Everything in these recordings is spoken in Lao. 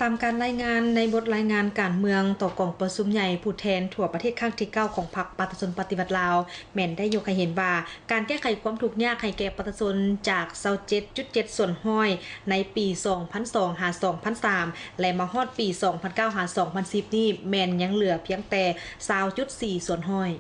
ຕາມການລາຍງານໃນບົດລາຍງານການເມືອງຕໍ່ກອງປະຊຸມໃຫຍ່ຜູ້ແທນທົ່ວປະເທດຄັ້ງທີເກົ້າຂອງພັກປະຊາຊົນປະຕິວັດລາວ ແມ່ນໄດ້ຍົກໃຫ້ເຫັນວ່າ ການແກ້ໄຂຄວາມທຸກຍາກໃຫ້ແກ່ປະຊາຊົນຈາກຊາວເຈັດຈຸດເຈັດສ່ວນຮ້ອຍໃນປີສອງພັນສອງຫາສອງພັນສາມ ແລະ ມາຮອດປີສອງພັນເກົ້າຫາສອງພັນສິບນີ້ ແມ່ນຍັງເຫຼືອພຽງແຕ່ຊາວຈຸດສີ່ສ່ວນຮ້ອຍ.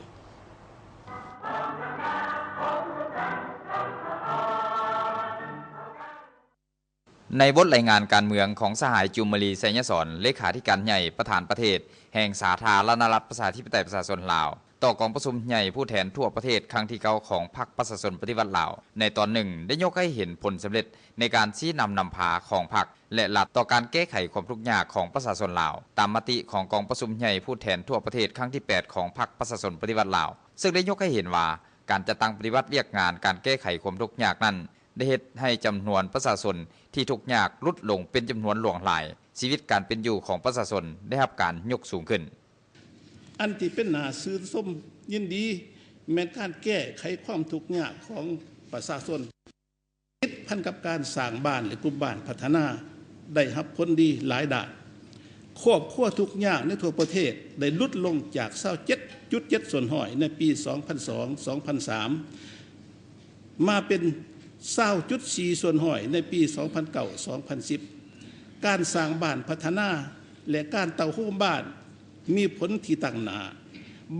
ໃນບົດລາຍງານການເມືອງຂອງສະຫາຍ ຈູມມະລີ ໄຊຍະສອນ ເລຂາທິການໃຫຍ່ ປະທານປະເທດແຫ່ງສາທາລະນະລັດ ປະຊາທິປະໄຕ ປະຊາຊົນລາວ ຕໍ່ກອງປະຊຸມໃຫຍ່ຜູ້ແທນທົ່ວປະເທດຄັ້ງທີເກົ້າຂອງພັກປະຊາຊົນປະຕິວັດລາວ ໃນຕອນໜຶ່ງໄດ້ຍົກໃຫ້ເຫັນຜົນສຳເລັດໃນການຊີ້ນຳນຳພາຂອງພັກ ແລະ ລັດຕໍ່ການແກ້ໄຂຄວາມທຸກຍາກຂອງປະຊາຊົນລາວ ຕາມມະຕິຂອງກອງປະຊຸມໃຫຍ່ຜູ້ແທນທົ່ວປະເທດຄັ້ງທີແປດຂອງພັກປະຊາຊົນປະຕິວັດລາວ ເຊິ່ງໄດ້ຍົກໃຫ້ເຫັນວ່າ ການຈັດຕັ້ງປະຕິບັດວຽກງານການແກ້ໄຂຄວາມທຸກຍາກນັ້ນ ໄດ້ເຮັດໃຫ້ຈຳນວນປະຊາຊົນທີ່ທຸກຍາກຫຼຸດລົງເປັນຈຳນວນຫຼວງຫຼາຍ, ຊີວິດການເປັນຢູ່ຂອງປະຊາຊົນໄດ້ຮັບການຍົກສູງຂຶ້ນ. ອັນທີ່ເປັນໜ້າຊື່ນຊົມຍິນດີແມ່ນການແກ້ໄຂຄວາມທຸກຍາກຂອງປະຊາຊົນ ຕິດພັນກັບການສ້າງບ້ານ ແລະ ກຸ່ມບ້ານພັດທະນາ ໄດ້ຮັບຜົນດີຫຼາຍດ້ານ. ຄອບຄົວທຸກຍາກໃນທົ່ວປະເທດໄດ້ຫຼຸດລົງຈາກຊາວເຈັດຈຸດເຈັດສ່ວນຮ້ອຍໃນປີສອງພັນສອງ ສອງພັນສາມ ມາເປັນຊາວຈຸດສີ່ສ່ວນຮ້ອຍໃນປີສອງພັນເກົ້າ ສອງພັນສິບ ການສ້າງບ້ານພັດທະນາ ແລະ ການເຕົ້າໂຮມບ້ານມີຜົນທີ່ຕັ້ງໜ້າ.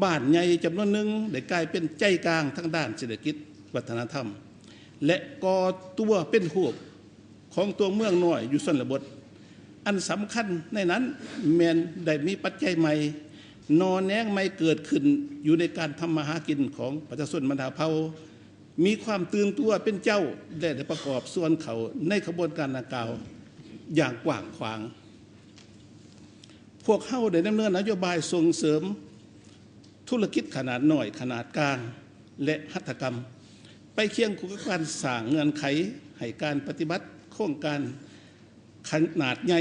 ບ້ານໃຫຍ່ຈຳນວນໜຶ່ງໄດ້ກາຍເປັນໃຈກາງທາງດ້ານເສດຖະກິດ, ວັດທະນະທຳ ແລະ ກໍ່ຕົວເປັນຮູບຂອງຕົວເມືອງນ້ອຍຢູ່ຊົນນະບົດ. ອັນສຳຄັນໃນນັ້ນແມ່ນໄດ້ມີປັດໄຈໃໝ່, ໜໍ່ແໜງໃໝ່ເກີດຂຶ້ນຢູ່ໃນການທຳມາຫາກິນຂອງປະຊາຊົນບັນດາເຜົ່າ, ມີຄວາມຕື່ນຕົວເປັນເຈົ້າ ແລະ ໄດ້ປະກອບສ່ວນເຂົ້າໃນຂະບວນການດັ່ງກ່າວຢ່າງກວ້າງຂວາງ. ພວກເຮົາໄດ້ດຳເນີນນະໂຍບາຍສົ່ງເສີມທຸລະກິດຂະໜາດນ້ອຍ, ຂະໜາດກາງ ແລະ ຫັດຖະກຳ ໄປຄຽງຄູ່ກັບການສ້າງເງື່ອນໄຂໃຫ້ການປະຕິບັດໂຄງການ ຂະໜາດໃຫຍ່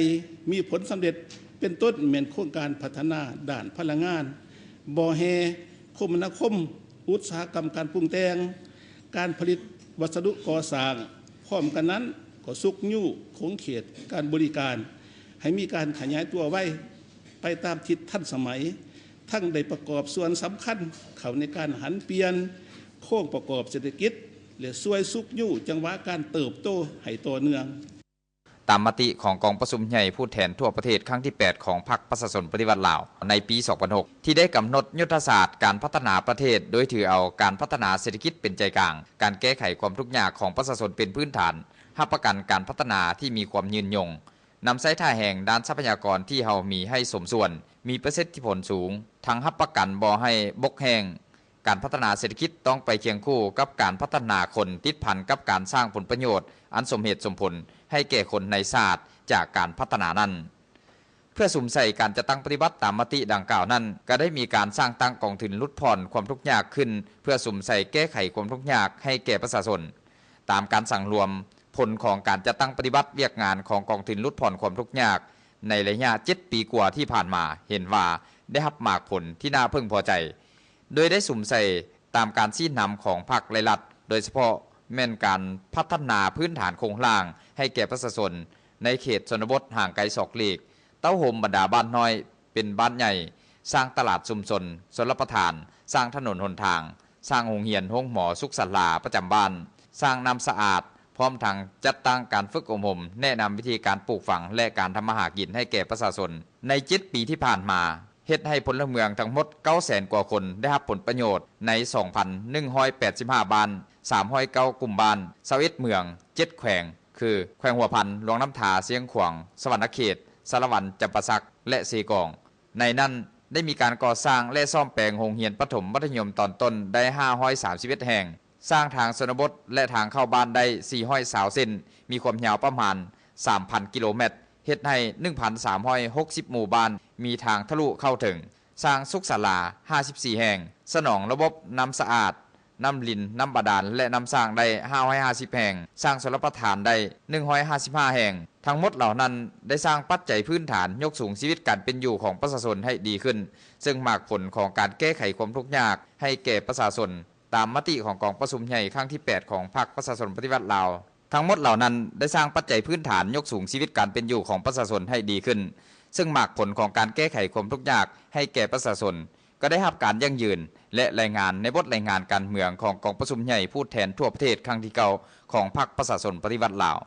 ມີຜົນສຳເລັດ ເປັນຕົ້ນແມ່ນໂຄງການພັດທະນາດ້ານພະລັງງານ, ບໍ່ແຮ່, ຄົມມະນາຄົມ, ອຸດສາຫະກຳການປຸງແຕ່ງ, ການຜະລິດວັດສະດຸກໍ່ສ້າງ. ພ້ອມກັນນັ້ນກໍຊຸກຍູ້ຂົງເຂດການບໍລິການ ໃຫ້ມີການຂະຫຍາຍຕົວໄວໄປຕາມທິດທັນສະໄໝ, ທັງໄດ້ປະກອບສ່ວນສຳຄັນເຂົ້າໃນການຫັນປ່ຽນໂຄງປະກອບເສດຖະກິດ ແລະ ຊ່ວຍຊຸກຍູ້ຈັງຫວະການເຕີບໂຕໃຫ້ຕໍ່ເນື່ອງ. ຕາມມະຕິຂອງກອງປະຊຸມໃຫຍ່ຜູ້ແທນທົ່ວປະເທດຄັ້ງທີແປດຂອງພັກປະຊາຊົນປະຕິວັດລາວ ໃນປີສອງພັນຫົກ ທີ່ໄດ້ກຳນົດຍຸດທະສາດການພັດທະນາປະເທດ ໂດຍຖືເອົາການພັດທະນາເສດຖະກິດເປັນໃຈກາງ, ການແກ້ໄຂຄວາມທຸກຍາກຂອງປະຊາຊົນເປັນພື້ນຖານ, ຮັບປະກັນການພັດທະນາທີ່ມີຄວາມຍືນຍົງ, ນຳໃຊ້ທ່າແຮງດ້ານຊັບພະຍາກອນທີ່ເຮົາມີໃຫ້ສົມສ່ວນ, ມີປະສິດທິຜົນສູງ, ທັງຮັບປະກັນບໍ່ໃຫ້ບົກແຫ້ງ. ການພັດທະນາເສດຖະກິດຕ້ອງໄປຄຽງຄູ່ກັບການພັດທະນາຄົນ, ຕິດພັນກັບການສ້າງຜົນປະໂຫຍດອັນສົມເຫດສົມຜົນໃຫ້ແກ່ຄົນໃນຊາດຈາກການພັດທະນານັ້ນ. ເພື່ອສຸມໃສ່ການຈັດຕັ້ງປະຕິບັດຕາມມະຕິດັ່ງກ່າວນັ້ນ, ກໍໄດ້ມີການສ້າງຕັ້ງກອງທຶນຫຼຸດຜ່ອນຄວາມທຸກຍາກຂຶ້ນ ເພື່ອສຸມໃສ່ແກ້ໄຂຄວາມທຸກຍາກໃຫ້ແກ່ປະຊາຊົນ. ຕາມການສັງລວມຜົນຂອງການຈັດຕັ້ງປະຕິບັດວຽກງານຂອງກອງທຶນຫຼຸດຜ່ອນຄວາມທຸກຍາກໃນໄລຍະເຈັດປີກວ່າທີ່ຜ່ານມາ, ເຫັນວ່າໄດ້ຮັບໝາກຜົນທີ່ໜ້າເພິ່ງພໍໃຈ. ໂດຍໄດ້ສຸມໃສ່ຕາມການຊີ້ນຳຂອງພັກ ແລະ ລັດ, ໂດຍສະເພາະແມ່ນການພັດທະນາພື້ນຖານໂຄງລ່າງໃຫ້ແກ່ປະຊາຊົນໃນເຂດຊົນນະບົດຫ່າງໄກສອກຫຼີກ, ເຕົ້າໂຮມບັນດາບ້ານນ້ອຍເປັນບ້ານໃຫຍ່, ສ້າງຕະຫຼາດຊຸມຊົນ, ຊົນລະປະທານ, ສ້າງຖະໜົນຫົນທາງ, ສ້າງໂຮງຮຽນ, ໂຮງໝໍ, ສຸກສາລາປະຈຳບ້ານ, ສ້າງນ້ຳສະອາດ, ພ້ອມທັງຈັດຕັ້ງການຝຶກອົບຮົມ, ແນະນຳວິທີການປູກຝັງ ແລະ ການທຳມາຫາກິນໃຫ້ແກ່ປະຊາຊົນ. ໃນເຈັດປີທີ່ຜ່ານມາ, ເຮັດໃຫ້ພົນລະເມືອງທັງໝົດເກົ້າແສນກວ່າຄົນໄດ້ຮັບຜົນປະໂຫຍດໃນສອງພັນໜຶ່ງຮ້ອຍແປດສິບຫ້າບ້ານ, ສາມຮ້ອຍເກົ້າກຸ່ມບ້ານ, ຊາວເອັດເມືອງ, ເຈັດແຂວງ ຄື ແຂວງຫົວພັນ, ຫຼວງນ້ຳທາ, ຊຽງຂວາງ, ສະຫວັນນະເຂດ, ສາລະວັນ, ຈຳປາສັກ ແລະ ເຊກອງ. ໃນນັ້ນໄດ້ມີການກໍ່ສ້າງ ແລະ ສ້ອມແປງໂຮງຮຽນປະຖົມມັດທະຍົມຕອນຕົ້ນໄດ້ຫ້າຮ້ອຍສາມສິບເອັດແຫ່ງ, ສ້າງທາງຊົນນະບົດ ແລະ ທາງເຂົ້າບ້ານໄດ້ສີ່ຮ້ອຍຊາວເສັ້ນ, ມີຄວາມຍາວປະມານສາມພັນກິໂລແມັດ, ເຮັດໃຫ້ໜຶ່ງພັນສາມຮ້ອຍຫົກສິບໝູ່ບ້ານມີທາງທະລຸເຂົ້າເຖິງ, ສ້າງສຸກສາລາຫ້າສິບສີ່ແຫ່ງ, ສະໜອງລະບົບນ້ຳສະອາດ, ນ້ຳລິນ, ນ້ຳບາດານ ແລະ ນ້ຳສ້າງໄດ້ຫ້າຮ້ອຍຫ້າສິບແຫ່ງ, ສ້າງຊົນລະປະທານໄດ້ໜຶ່ງຮ້ອຍຫ້າສິບຫ້າແຫ່ງ. ທັງໝົດເຫຼົ່ານັ້ນໄດ້ສ້າງປັດໄຈພື້ນຖານຍົກສູງຊີວິດການເປັນຢູ່ຂອງປະຊາຊົນໃຫ້ດີຂຶ້ນ, ເຊິ່ງໝາກຜົນຂອງການແກ້ໄຂຄວາມທຸກຍາກໃຫ້ແກ່ປະຊາຊົນ ຕາມມະຕິຂອງກອງປະຊຸມໃຫຍ່ຄັ້ງທີແປດຂອງພັກປະຊາຊົນປະຕິວັດລາວ ທັງໝົດເຫຼົ່ານັ້ນ ໄດ້ສ້າງປັດໄຈພື້ນຖານຍົກສູງຊີວິດການເປັນຢູ່ຂອງປະຊາຊົນໃຫ້ດີຂຶ້ນ, ເຊິ່ງໝາກຜົນຂອງການແກ້ໄຂຄວາມທຸກຍາກໃຫ້ແກ່ປະຊາຊົນ ກໍໄດ້ຮັບການຢັ້ງຢືນ ແລະ ລາຍງານໃນບົດລາຍງານການເມືອງຂອງກອງປະຊຸມໃຫຍ່ຜູ້ແທນທົ່ວປະເທດຄັ້ງທີ ເກົ້າ ຂອງພັກປະຊາຊົນປະຕິວັດລາວ.